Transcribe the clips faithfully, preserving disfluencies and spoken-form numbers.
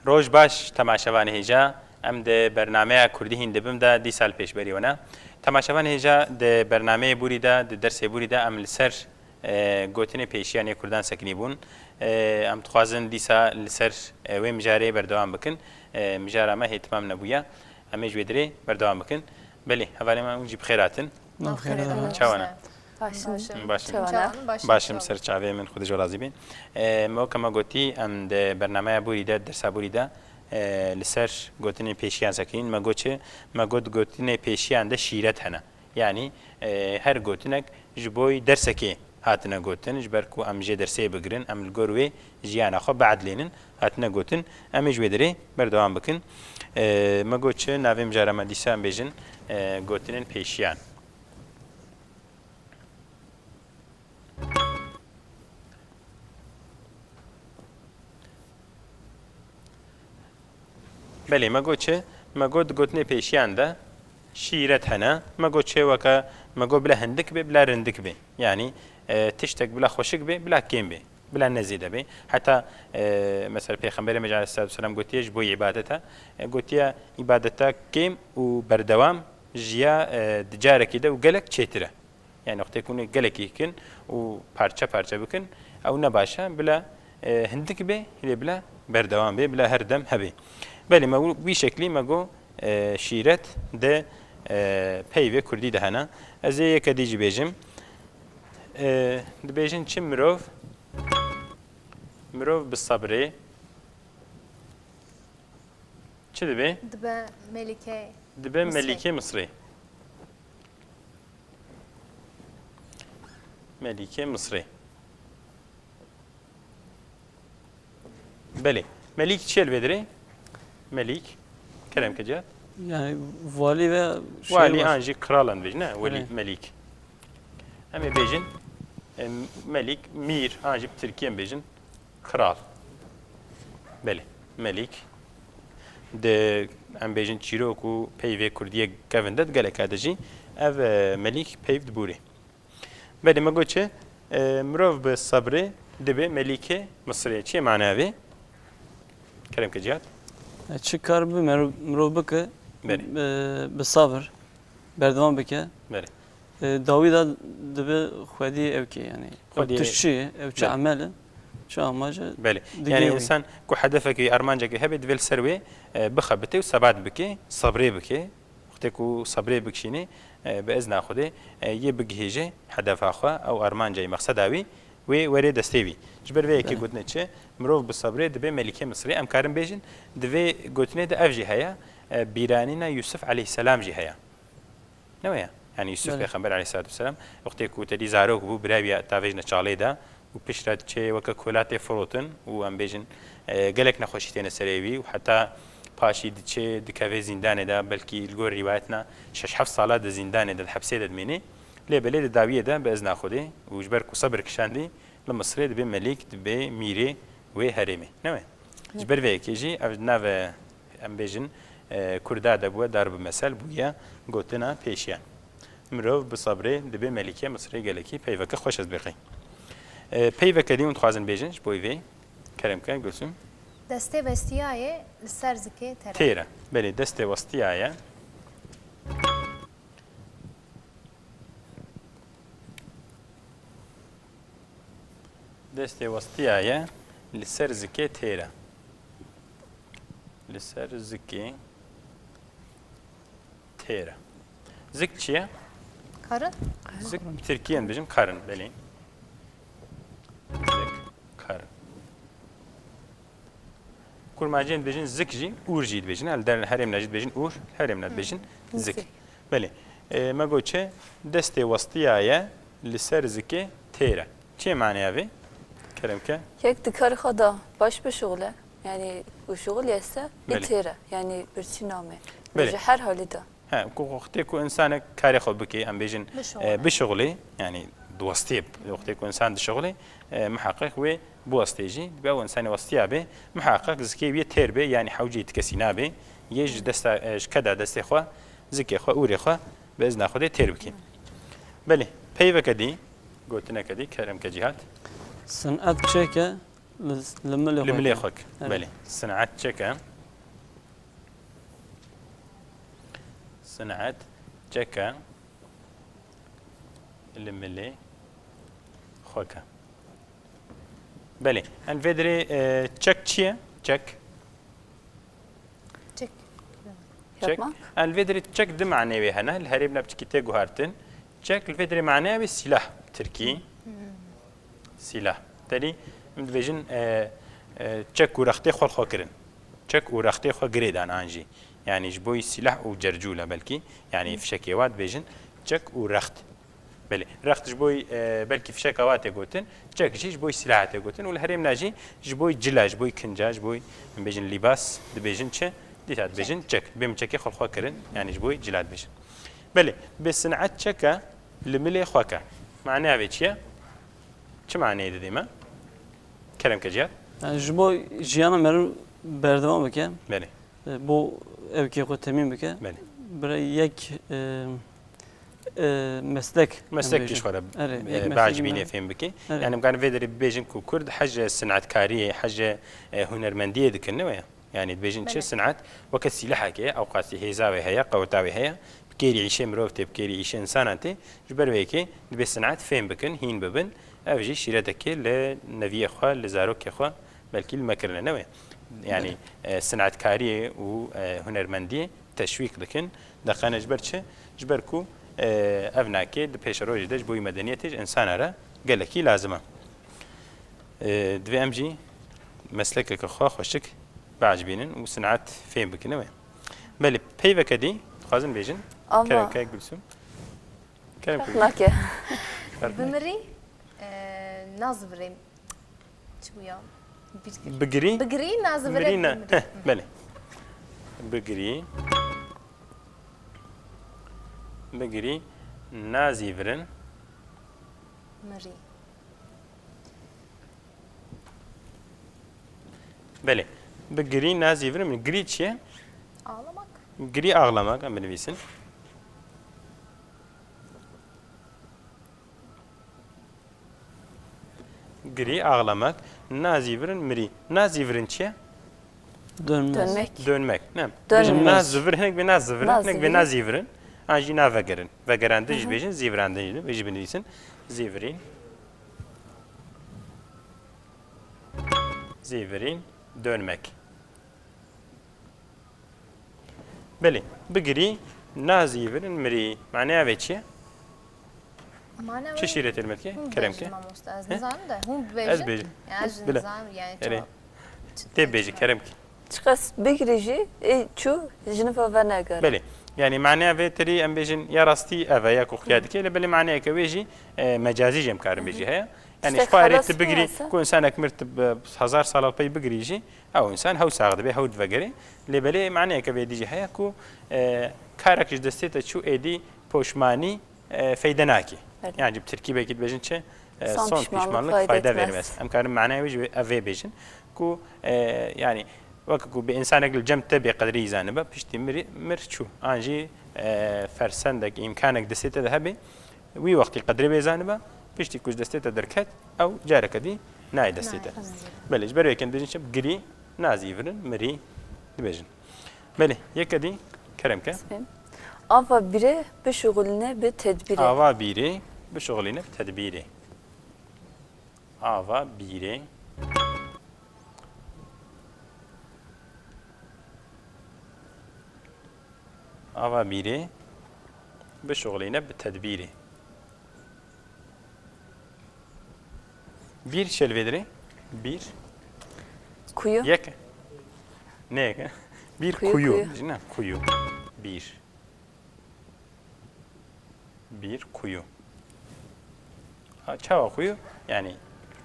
Roj baş, temaşevanê hêja. Em di bernameya Kurdî hîn dibim de dîsa li pêşberî we ne. Temaşevanê hêja, di bernameyê borî de, di dersê borî de em li ser, e, gotinê pêşiyan ê Kurdan sekinî bûn. E, em dixwazin dîsa li ser, e, wê mijarê berdewam bikin. E, mijara me hê timam nebûye. Em ê ji wê dirê berdewam bikin. Belê, hevalê me hûn jî bi xêr hatin. Çawa ne? Başim. Başim. Çawa ne? Başim, ser çavê min, Xwedê ji we razî bê. E, me weke me gotî, em di bernameya borî de, dersa borî de, e, li ser gotinên pêşiyan sekinîn. Me got çi? Me got gotinê pêşiyan de şîret hene. Yanî, e, her gotinek ji bo dersekê hatine gotin, ji ber ku em jê dersê bigirin, em li gor wê jiyana xwe biedlênin, hatine gotin. Em ê ji wê derê berdewam bikin. E, me got çi? Navê mijara me dîsa em bêjin, e, gotinên pêşiyan. Belê, me got çi? Me got di gotinê pêşiyan de şîret hene. Me got çi? Weke me got bila hindik be, bila rindik be. Yanî, e, tiştek bila xweşik be, bila kêm be, bila ne zêde be. Heta, e, mesela Pêxemberê me aleyhissalatu vesselam gotiye ji bo îbadeta, e, gotiye îbadeta kêm û berdewam ji ya, e, di carekê de û gelek çêtir e. Yani wextê ku hûn ê gelekî bikin û parçe parçe bikin, ew ne baş e, bila, e, hindik bê, lê bila berdewam bê, bila her dem hebê. Belê, me wî şeklî me got, e, şîret di, e, peyvê kurdî de hene. Ez ê yeke dî jî bêjim. E, dibêjin çi? Mirov, mirov bi sebrê çi dibe? Dibe melîkê Dibe Misrê. Melîkê Misrê. Melîkê Misrê. Belê. Melîk çi ye li vê dirê? Melîk. Kerem ke Cihat. Yani vali ve şey Walî var. An jî kral em dibêjin, ne? Welî, Evet. Melîk. Em ê bêjin, e, melîk, mîr, an jî bi tirkî em bêjin, kral. Belê, melîk. Di, em bêjin, çîrok û peyvê kurdiyê kevin de di geleka de jî ev, e, melîk peyv dibûrê. Belê, me got çi? E, mirov bi sebrê dibe melîkê Misirê. Çi ye manaya vê? Kerem ke Cihat. E, çi kar bi mero-, mirov bike, Belê. e, bi sabir, berdewam bike. Belê. E, dawî de dibe xwedî ew ke, yani. Ew Xwedî tişt çi ye, ew çi Belê. Emel e, çi amac e, Belê. digê Yani wî. Însan ku hedefekî, armancekî hebe, divê li ser wê, e, bixebite û sebat bike, sebrê bike. Wextê ku sebrê bikişînê, e, bi izna Xwedê, e, yê bigihêje hedefa xwe, ew armanca wî, mexseda wî, wê were destê wî. Ji ber vê yekê Belê. Gotine çi? Mirov bi sebrê dibe melîkê Misirê. Em karin bêjin, di vê gotinê de ev jî heye, e, bîranîna Yûsif aleyhisselam jî heye. Ne weye? Yani Yûsif Belê. Pêxember aleyhissalatu vesselam, wextê ku tedî zarok bû, bira wî tavêjine çalê de û piştre diçe weke kola tê firotin û em bêjin, e, gelek nexweşî têne serê wî û heta paşî diçe dikeve zîndanê de, belkî li gor rîwayetna şeş heft sala di zîndanê de, di hepsê de dimêne. Lê belê di dawiyê de bi izna Xwedê û ji ber ku sebir kişandî, li Misirê dibe melîk, dibe mîrê wê herêmê. Ne wê? Ji ber vê yekê jî ev nave, em bêjin, e, Kurda de bûye, darb mesel bûye gotina pêşiyan. Mirov bi sebrê dibe melîkê Misirê gelekî peyveke xweş ez bêxî. E, peyveke dî hûn dixwazin bêjin ji bo vê? Kerem ke, Gulsum. Destê westiyaye li ser zikê têr e. Têr e. Belê, destê westiyaye. Destê westiyaye li ser zikê têr e. Li ser zikê têr e. Zik çi ye? Karın. Zik bi tirkî em dibêjin karın, belê. Zik, karın. Kurmanciyên dibêjin zik jî, ûr jî dibêjin. Li der herêmle jî dibêjin ûr, herêmle dibêjin zik. Zik. Belê. E, me got çi? Destê westiyaye li ser zikê têr e. Çi ye maneya vê? Kerem ke. Yek di karê xwe de baş bişuxile. Yani û şuxul yese, Belê. Têr e. Yani birçî name. Belê. Ji her halî de. He, ku wextê ku însanek karê xwe bike, em bêjin, Bişuxule. E, bişuxulê, yani di westiyê, wextê ku însan dişuxulê, e, miheqeq wê biwestê jî, dibe ew însanê westiya be, miheqeq zikê wê têr be, yani hewcê ti kesî nabe, yê ji desta, e, ji keda destê xwe, zikê xwe, ûrê xwe, bi izna Xwedê têr bike. Belê, peyveke dî, gotineke dî, kerem ke Cihat. Sinet çêke Li, li milê Li xwe milê ke. Xwe ke. Evet. Belê. Sin'et çek e. Sin'et çek e. Li milê xwe ke. Belê. En vê dirê, e, çek çi ye? Çek. Çek. Çek. Yapmak. En vê dirê çek di manê wê hene. Li herê bila piçikî tê guhartin. Çek li vê dirê maneya wê sîlah. Tirkî. Sîlah. Terî em dibêjin, e, e, çek û rextê xwe li xwe kirin. Çek û rextê xwe girê dan an jî. Yanî ji bo sîlah û cercûle belkî. Yanî fişekê wa dibêjin çek û rext. Belê. Rext ji bo, e, belkî fişeka wa tê gotin. Çek jî ji bo sîlaha tê gotin. Û li herêmna jî ji bo cila, ji bo kinca, ji bo, em bêjin lîbas, dibêjin çi? Dîsa dibêjin çek. Dibê min çekê xwe li xwe kirin. Yanî ji bo cila dibêjin. Belê. Bi sin'et çek e, li milê xwe ke. Maneya vê çi ye? Çi maneyê didê me? Kerem ke Cihat. Yani ji bo jiyana meriv berdewam bike. Belê. E, bo evkê xwe temîn bike. Belê. Bire yek, e, e, meslek. Meslek em bêjin. Erê, e, yek meslek bacibînê fêm bike. Erê. Yani em karin vê derê bibêjin ku Kurd hece sinetkariyê, hece, e, hunermendiyê dikin, ne weye? Yani dibêjin çi? Belê. Sinet weke sîlehekê ye, ewqasî hêza wê heye, qeweta wê heye. Bi kêrî îşê mirov tê, bi kêrî îşê însanan tê. Ji ber wê yekê dibê sinet fêm bikin, hîn bibin. Ev jî şîretekê li neviyê xwe, li zarokê xwe belkî li me kirine, ne wê? Yani, e, sinetkariyê û, e, hunermendiyê teşwîq dikin. Deqene ji ber çi? Ji ber ku, e, ev nake di pêşerojê de ji bo wî medeniyetê ji însana re gelekî lazim e. E, divê em jî meslekeke xwe xweşik biecibînin û sinet fêm bikin, ne wê? Belê, peyveke dî dixwazin bêjin. Ama Kerem ke Gulsum. Kerem ke Gulsum. Nake. Ferq nake. Bimirî, e, nazivirê. Çi bû ya? Bîr kir. Bigirî. Bigirî, nazivirê. Mirî ne. Bimirî. Heh, belê. Bigirî. Bigirî, nazivirin. Mirî. Belê. Bigirî, nazivirin. Girî çi ye? Ağlamak. Girî ağlamak. Em binivîsin. Girî ağlamak. Nazivirin mirî. Nazivirin çi ye? Dönmek. Dönmek. Dönmek. Ne? Dönmek. Bêjin nazivirin, hinek bê nazivirin, hinek bê nazivirin. Nazivirin. An jî navegerin. Vegerandin jî bêjin, zivirandin jî, jî binivîsin. Zivirîn. Zivirîn. Dönmek. Belê, bigirî, nazivirin mirî. Maneya vê çi ye? Mana Çi wê şîretê li me dike? Hûn Kerem bibêjin ke. Mamoste, ez He? Nizanim de. Hûn bibêjin. Ez bêjim. Ya, ez jî Bila. Nizanim, yani Erê. Tê bêjî, Kerem ke. Çiqas bigirî jî, ê çû, ji niva venegere. Belê. Yani maneya vê terî em bêjin ya rastî ev e, ya ku xuya dike, lê belê maneyeke wê jî, e, mecazî jî em karin bêjî heye. Yani İşte ji xwe erê xelas tu bigirî, neyse. Ku insanek mir tu bi hezar sala pey bigirî jî, Ew însan hew sax dibe, hew divegerê. Lê belê maneyeke vê dî jî heye ku, e, karek ji destê te çû êdî poşmanî, e, feyde nake. Belê. Yani bi tirkî belkî dibêjin çi? E, son pişmanlık fayda vermez. Em karin manaya wê jî ev ê bêjin ku, e, yani weke ku bi insanek li cem te bêqedrî zanibe, piştî mirî, mir çû. An jî, e, fersendek, îmkanek destê te de hebe, Wî wextî qedrê wê zanibe, piştî ku ji destê te derket, ew careke dî nayê destê te. Nayê, tamam. Belê, ji ber wê yekê em dibêjin çi? Girî, nazivirin, mirî dibêjin. Belê, yeke dî kerem ke. Spêm. Ava bîrê bişuxulîne bi tedbîrê. Ava bîrê bişuxulîne bi tedbîrê. Ava bîrê. Ava bîrê bişuxulîne bi tedbîrê. Bîr çi li vê dirê? Bîr. Kuyu. Yek. Ne yek? Bîr kuyu. Kuyu, kuyu. Jine kuyu. Bîr. Bîr kuyu. Ha, çawa kuyu? Yani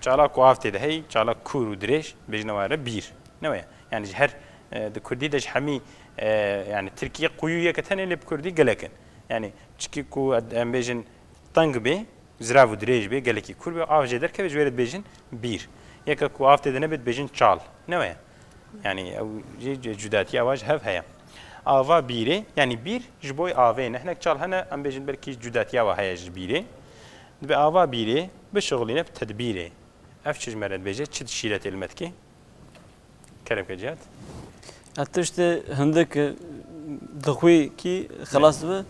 çala ku av tê de hey, çala kûr û dirêj, bêjine ware bîr. Ne weye? Yani ji her, e, di kurdî de ji hemî, e, yani tirkî kuyu yeke tenê lê bi kurdî gelek in. Yani çikî ku em bêjin teng bê, zirav û dirêj bê, gelekî kûr bê, av jê derkeve, ji wê re dibêjin bîr. Yeke ku av tê de nebe dibêjin çal. Ne weye? Yani ew jî c-, cudatiya wa ji hev heye. Ava bîrê, yani bîr ji bo avê ne. Hinek çal hene, em bêjin belkî cudatiya wa heye ji bîrê. Dibe ava bîrê bişuxulîne bi tedbîrê. Ev çi ji me re dibêje? Çi şîretê li me dikê? Kerem ke Cihat. Ya tiştê hindik dixwî kî xilas dibe,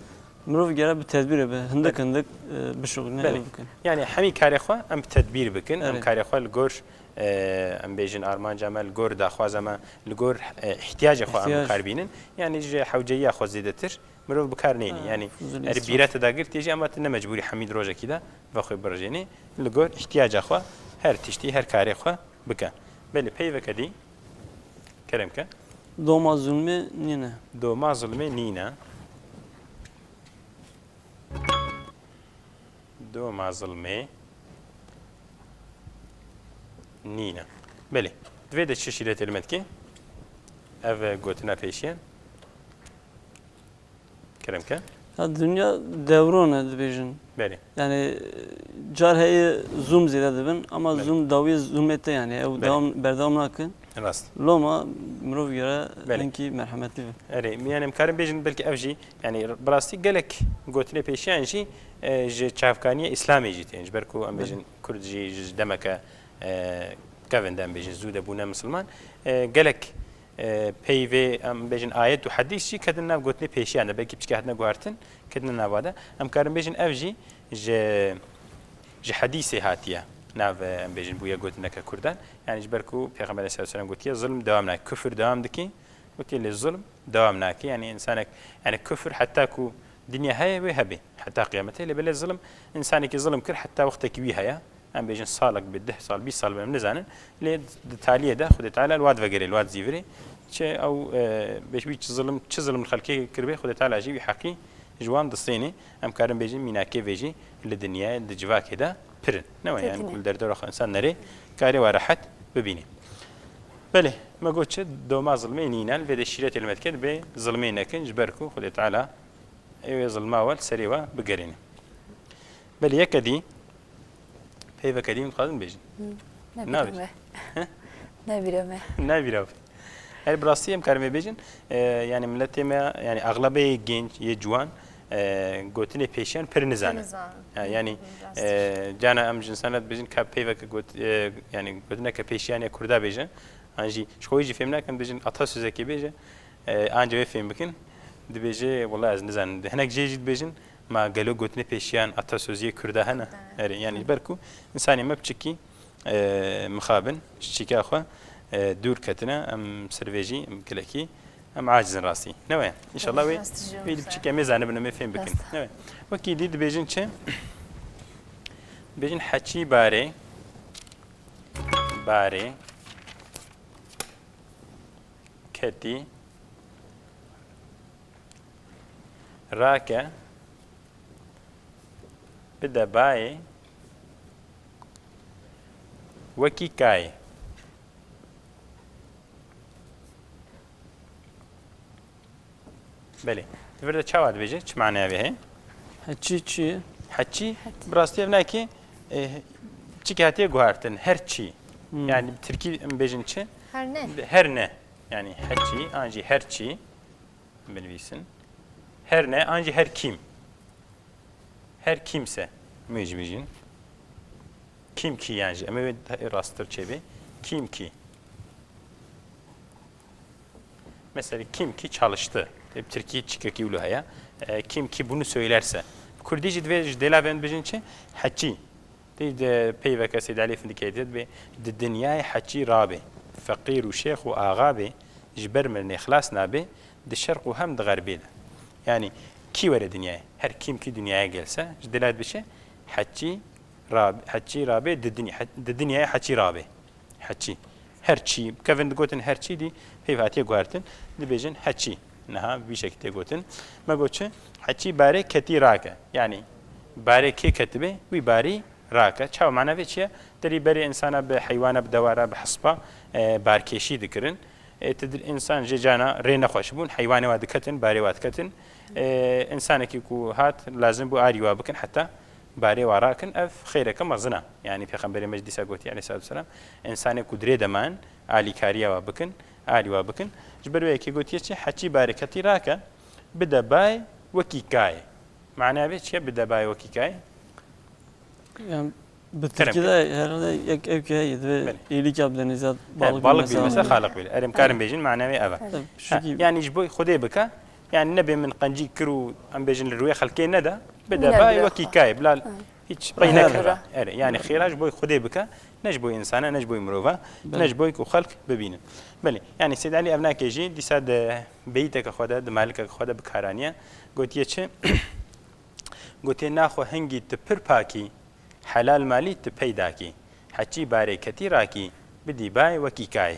mirov gere bi tedbîrê be, hindik Belê. hindik, e, bişuxulîne Belê. ew bikin. Yani hemî karê xwe em bi tedbîr bikin, em Erê. karê xwe li gor, e, em bêjin armanca me, li gor daxwaza me, li gor, e, ihtiyacê xwe em Ihtiyac. bi kar bînin. Yani ji hewceyiya xwe zêdetir mirov bi kar neyne. Ha, Yani fuzul erê israf. bîre te dagir tê jî ama tu ne mecbûrî hemî di rojekî de ve xwe birjênî. Li gor ihtiyaca xwe her tiştî, her karê xwe bike. Belê peyveke dî kerem ke. Doma zulmê nîne. Doma zulmê nîne. Doma zulmê nîne. Belê. Divê de çi şîretê li me dikê? Ev gotina pêşiyan. Kerem ke. Ya dinya dewron e dibêjin. Belê. Yani car heye zûm zêde dibin ama Belê. zûm dawiyê zûmê te yani ew Belê. dewam, berdewam nakin. Rast. Loma mirov gere Belê. hinkî merhemetli be. Erê, yani em karin bêjin belkî ev jî, yani bi rastî gelek gotinê pêşiyan jî, e, ji çavkaniyê Îslamê jî tên. Ji ber ku em Belê. bêjin Kurd jî ji demeke, e, kevin de em bêjin zû de bûne misilman. E, gelek, e, peyvê em bêjin ayet û hedîs jî ketin nav gotinê pêşiyan de. Belkî piçke hatine guhartin, ketine nava de. Em karin bêjin ev jî ji, ji hedîsê hatiye. Nav, e, em bêjin bûye gotineke Kurdan. Yani ji ber ku Pêxemberê sallallahu aleyhi ve sellem gotiye, "Zulm dewam nake, kufir dewam dike." Gotiye, "Lê zulm dewam nake." Yani insanek, yani kufir heta ku dinya heye wê hebe. Heta qiyamete. Lê belê zulm, insanekî zulm kir heta wextekî wî heye. Em bêjin salek bi, deh sal, bîst sal bi, em nizanin. Lê di taliyê de Xwedê Teala li wat vegerê, li wat zîvirê. Çi ew, e, bêş wî çi zulm, çi zulm li xelkê kiribê, Xwedê Teala jî wî heqî ji wan distênê. Em karin bêjin mînakê vê jî li dinyayê, di civakê de pir in. Ne we yani Kesinlikle. ku li derdora xwe însan nerê, karê wa rehet bibînê. Belê, me got çi doma zilmê nîne, li vê de şîretê li me dike, dibê zilmê nekin, ji ber ku Xwedê Teala ê wê zilma we li serê we bigerîne. Belê yeke dî, peyveke dî min dixwazin bêjin. Hı. Nabêjin. Nebîre me. He? Nebîre me. Nabîra we. Her bi rastî em karin vê bêjin, e, yani miletê me, yani axlebê yê genç, yê ciwan, e, gotinê pêşiyan pir nizanin. Pir nizanin. Ha, yani, Hı, rast. e, cana em ji insana dibêjin ka peyveke got-, e, yani gotineke pêşiyan yê Kurda bêje. An jî ji xwe jî fêm nakin, dibêjin atasözekê bêje. E, anca wê fêm bikin. Dibêje, wela ez nizanim. Hinek jê jî dibêjin, ma gelo gotinê pêşiyan atasöziyê Kurda hene? Kurda hene. Erê, yani ji ber ku insanê me piçikî, e, mixabin, ji çîka xwe, e, dûr ketine, em sirvêjî, em gelekî, em aciz in rastî. Ne we? Înşallah wê, Rast ji wê wan piçikî em ê zanibin, em ê fêm bikin. Rast. Ne we? Wekî dî dibêjin çi? Dibêjin heçî barê, barê, ketî, rake, bide bayê, wekî kayê. Belê. Di vir de çawa dibêje? Çi manaya vê heye? Heçî çi ye? Heçî, Heçî. bi rastî ev nayê ki, e, çikî hatiye guhartin. Her çi. Hmm. Yani bi tirkî em bêjin çi? Her ne. Her ne. Yani heçî, an jî her çi. Binivîsin. Her ne, an jî her kîm. Her kimse. Em ê jî bêjin. Kim ki yan jî. Em ê wê rasttir çêbê. Kim ki. Mesela kim ki çalıştı. Tê bi tirkî çikekî wilo heye. E, kim ki bunu söylerse. Bi kurdî jî divê ji dêla vê em bêjin çi? Heçî. Tê de peyveke Seyd Elî Efendî kê dibê, di dinyayê heçî rabê. Feqîr û şêx û axa bê, ji ber mirinê xilas nabê, di şerq û hem di xerbê de. Yani kî were dinyayê? Her kim ki dünyaya gelse, ji dêla dibêje, heçî rab-, heçî rabê di dinya-, he-, di dinyayê heçî rabê. Heçî. Her çî. Kevin digotin her çî dî peyv hatiye guhertin. Dibêjin heçî. Niha bi vî şekî tê gotin. Me got çi? Heçî barê ketî rake. Yani barê kê ketibê, wî barî rake. Çawa mana vê çi ye? Derî berê insana bi heywana, bi dewara, bi hespa, e, barkêşî dikirin. E, ti dir-, însan jê cana rê nexweş bûn, heywanê wa diketin, barê wa diketin. E, însanekî ku hat, lazim bû arî wa bikin, heta barê wa rakin, ev xeyreke mezin e. Yanî Pêxemberê me jî dîsa gotî, aleyhissalatu vesselam, însanê ku dirê de man, alîkariya wa bikin, arî wa bikin. Ji ber wê yekê gotiye çi? Heçî barê ketî rake, bide bay wekî kayê. Mana vê çi ye? Bide bay wekî kayê. Yani Bi Kerem tirkî kir. De herhalde yek ev ki heye, divê Belê. Îlîk ya bidenize, He, balık balık bilmese bilmese, xaliq bil. Erê, em karin bêjin, maneya wê ev e. Evet. Şikî Ha, yanî ji bo Xwedê bike, yanî nebe min qencî kir û em bêjin li rûyê xelkê nede, bide Bine bay bire. Wekî kayê, bila Ha. Hiç pey Bire nekeve. Bire. Erê, yanî xêra ji bo Xwedê bike, ne ji bo însana, ne ji bo mirova, Belê. Ne ji bo ku xelk bibînin. Belê, yanî Seyd Elî ev nake jî dîsa di beyîteke xwe de, di malikeke xwe de bi kar aniye. Gotiye çi? Gotiye, naxwe hingî tu pir pakî, helal malî tu peyda kî, heçî barê ketî rakî, bidî bay wekî kayê.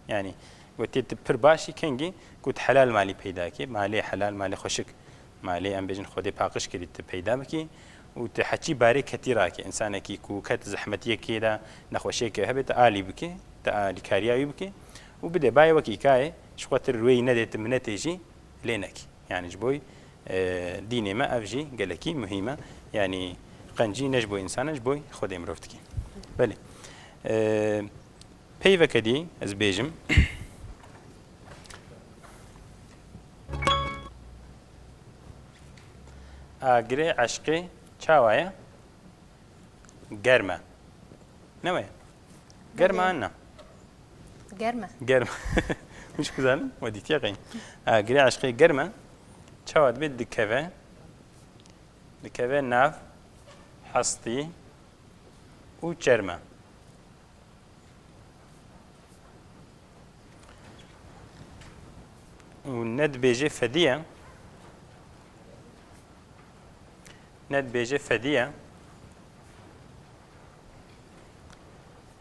Yanî, gotiye tu pir baş î kengî ku tu helal malî peyda kî, malê helal, malê xweşik, malê em bêjin Xwedê paqij kirî tu peyda bikî û tu heçî barê ketî rakî. Însanekî ku ket zehmetiyekê de, nexweşiyekê hebe, tu alî bikî, tu alîkariya wî bikî û bidê bayê wekî kayê, ji xwe tu rûyê nedê, tu minetê jî lê nekî. Yanî ji bo, e, dînê me ev jî gelekî muhîm e. Yanî qencî ne ji bo însan e, ji bo Xwedê mirov dikî. Belê. E, peyveke dî ez bêjim. Agirê eşqê çawa ye? Germ e. Ne we? Germ e Belê. An na? Germ e. Germ e. Hûn jî bizanin, we dîtiye qey. Agirê eşqê germ e. Çawa dibe dikeve? Dikeve nav hestî û çerme. Û ne dibêje fedî ye. Ne dibêje fedî ye.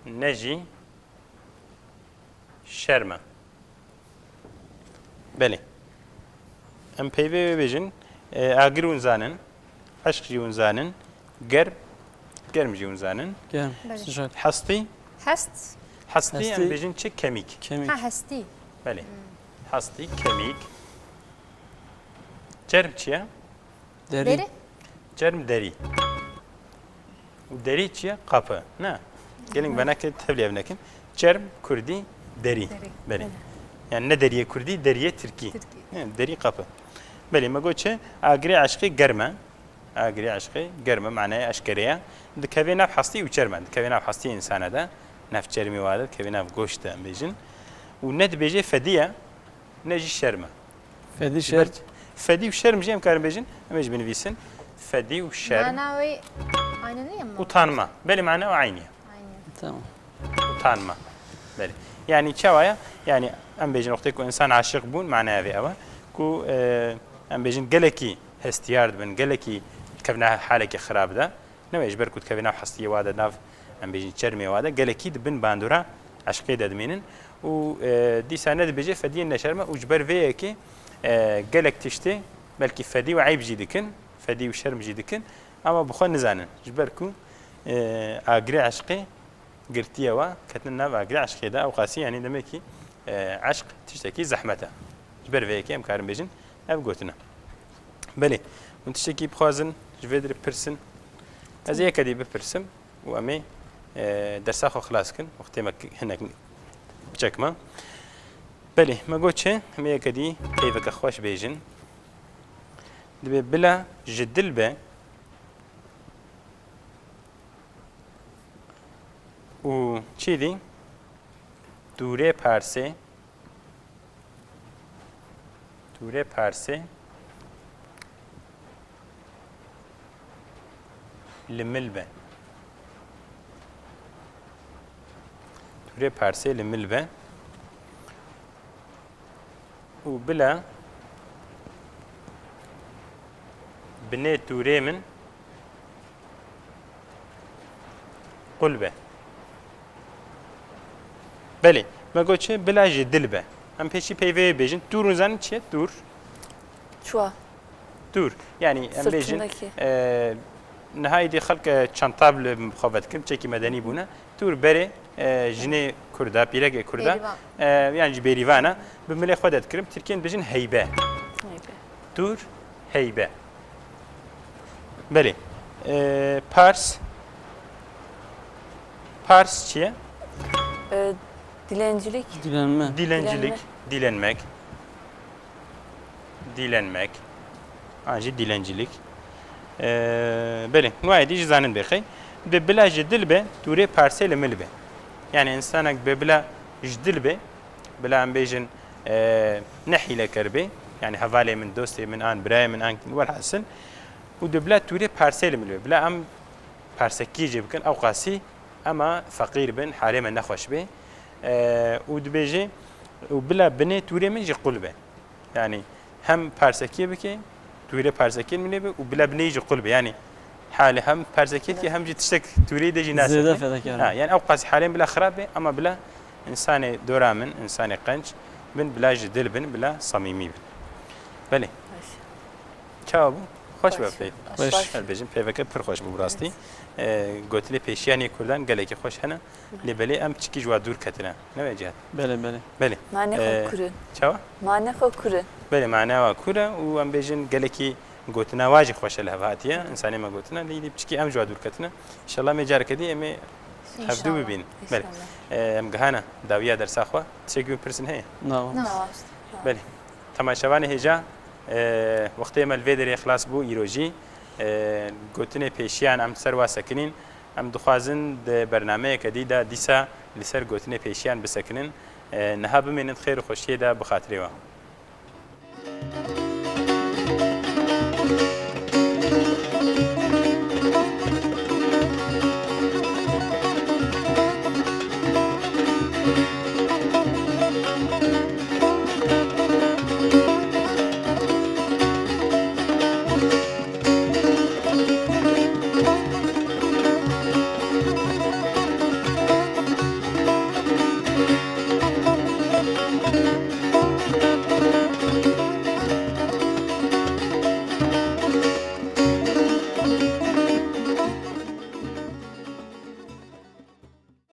Ne jî şerm e. Belê. Em peyvê wê bêjin, e, agir hûn zanin, eşq jî hûn zanin, germ, germ jî hûn zanin. Germ, Belê. Sıcak. Hestî, Hest. Hestî em Hestî. Bêjin çi? Kemîk. Kemîk. Ha, hestî. Belê. Hestî, kemîk. Çerm çi ye? Derî. Derî. Çerm derî. Û derî çi ye? Qapı. Ne? Gelin Hı. Veneke tevlî ev nekin. Çerm kurdî derî. Derî. Belê. Belê. Yani ne deriyê kurdî, deriyê tirkî. Tirkî. Ne, derî qapı. Belê, me got çi? Agirê eşqê germ e. Agirê eşqê germ e, manaya eşkere ye. Dikeve nav hestî û çerm e. Dikeve nav hestî însana de. Nav çermê wa de, dikeve nav goş de em bêjin. Û ne dibêje fedî ye, ne jî şerm e. Fedî Ji ber şer. Fedî û şerm jî em karin bêjin, em ê jî binivîsin. Fedî û şerm. Mana wê aynı değil mi? Utanma. Belê, mana o aynı. Aynı. Tamam. Utanma. Belê. Yani çawa ye? Yani em bêjin wextê ku insan aşiq bûn, manaya vê ew e. Ku, e, em bêjin gelekî hestiyar dibin, gelekî kevne halekî xirab de. Ne wê ji ber ku dikeve nav hestiyê wa de, nav, em bêjin, çermê wa de, gelekî di bin bandora eşqê de dimînin û, e, dîsa ne dibêje fediyê ne şerm e û ji ber vê yekê, e, gelek tiştê, belkî fedî û eyb jî dikin, fedî û şerm jî dikin, ama bi xwe nizanin. Ji ber ku, e, agirê eşqê girtiye wa, ketine nav agirê eşqê de, ew qasî, yanî demekî, e, eşq tiştekî zehmet e. Ji ber vê yekê em karin bêjin, ev gotin e. Belê, hûn tiştekî bixwazin, ji vê dirê bipirsin. Ez ê yeke dî bipirsim û em ê, e, dersa xwe xilas kin. Wextê me hinek biçekme. Belê, me got çi? Em ê yeke dî peyveke xweş bêjin. Dibê bila ji dil be û çi dî? Tûrê parsê. Tûrê parsê li mil be. Tûrê parsê li mil be. Û bila binê tûrê min qul be. Belê, me got çi? Bila ji dil be. Em pêşî peyvê bêjin. Tûr, hûn zanin çi ye? Tûr. Çuwa. Tûr. Yani em bêjin, Fırtındaki. E, niha êdî xelk, e, çanta li xwe vedikirin, çekî medenî bûne. Tûr berê, e, jinê Kurda, pîrekê Kurda, Bêrîvan. E, yani ji bêrîvana, bi milê xwe de dikirim. Tirkiyên dibêjin heybe. Heybe. Tûr, heybe. Belê. E, pars. Pars çi ye? E, dilencilik. Dilenme. Dilencilik, Dilenme. Dilenmek. Dilenmek. An jî dilencilik. E, belê. Nû êdî jî zanin bêxey. Dibê bila ji dil be, tûrê parsê li mil be. Yani insanek dibê bila ji dil be, bila em bêjin, e, ne hîleker be, yani hevalê min, dostê min an, birayê min an, welhasil, û dibê bila tûrê parsê li mil be. Bila em parsekî jê bikin, ew qasî ema feqîr bin, halê me nexweş be. E, û dibêje, û bila binê tûrê min jî qul be. Yani hem parsekiyê bike, tûrê parsekiyên min lê be û bila binê jî qul be. Yani hali hem parsekiyê dike hem jî tiştek tûrê de jî nasete. Zêde fedakar Ha, be. Yani ew qasî halên bila xirab be, ama bila insanê dora min, insanê qenc bin, bila ji dil bin, bila samîmî bin. Belê. Baş. Çawa bû? Xweş be Xweş. peyv. Xweş. Her bêjin peyveke pir xweş bû bi rastî. Ee, gotinê pêşiyanê kurdan gelekî xweş hene. Lê belê em çikî ji wa dûr ketine. Ne wê Cihat? Belê, belê. Belê. Mane xwe Ee, kurin. Çawa? Mane xwe kurin. Belê, mane wa kur e û em bêjin gelekî gotina wa jî xweş e li hev hatiye. Hı. Însanê me gotina, lê dî çikî em ji wa dûr ketine. Înşallah em ê careke dî em ê hevdû İnşallah. bibînin. Belê. İnşallah. Ee, em gihane dawiya dersa xwe. Tiştekî wî pirsin heye? Na, Na. Belê. Temaşevanê hêja, e, wextê me li vê derê xilas bû, îro jî, e, gotinê pêşiyan em ser wa sekinîn. Em dixwazin di bernameyeke dî de dîsa li ser gotinê pêşiyan bisekinin. E, niha bimînin di xêr û xweşiyê de bi xatirê we.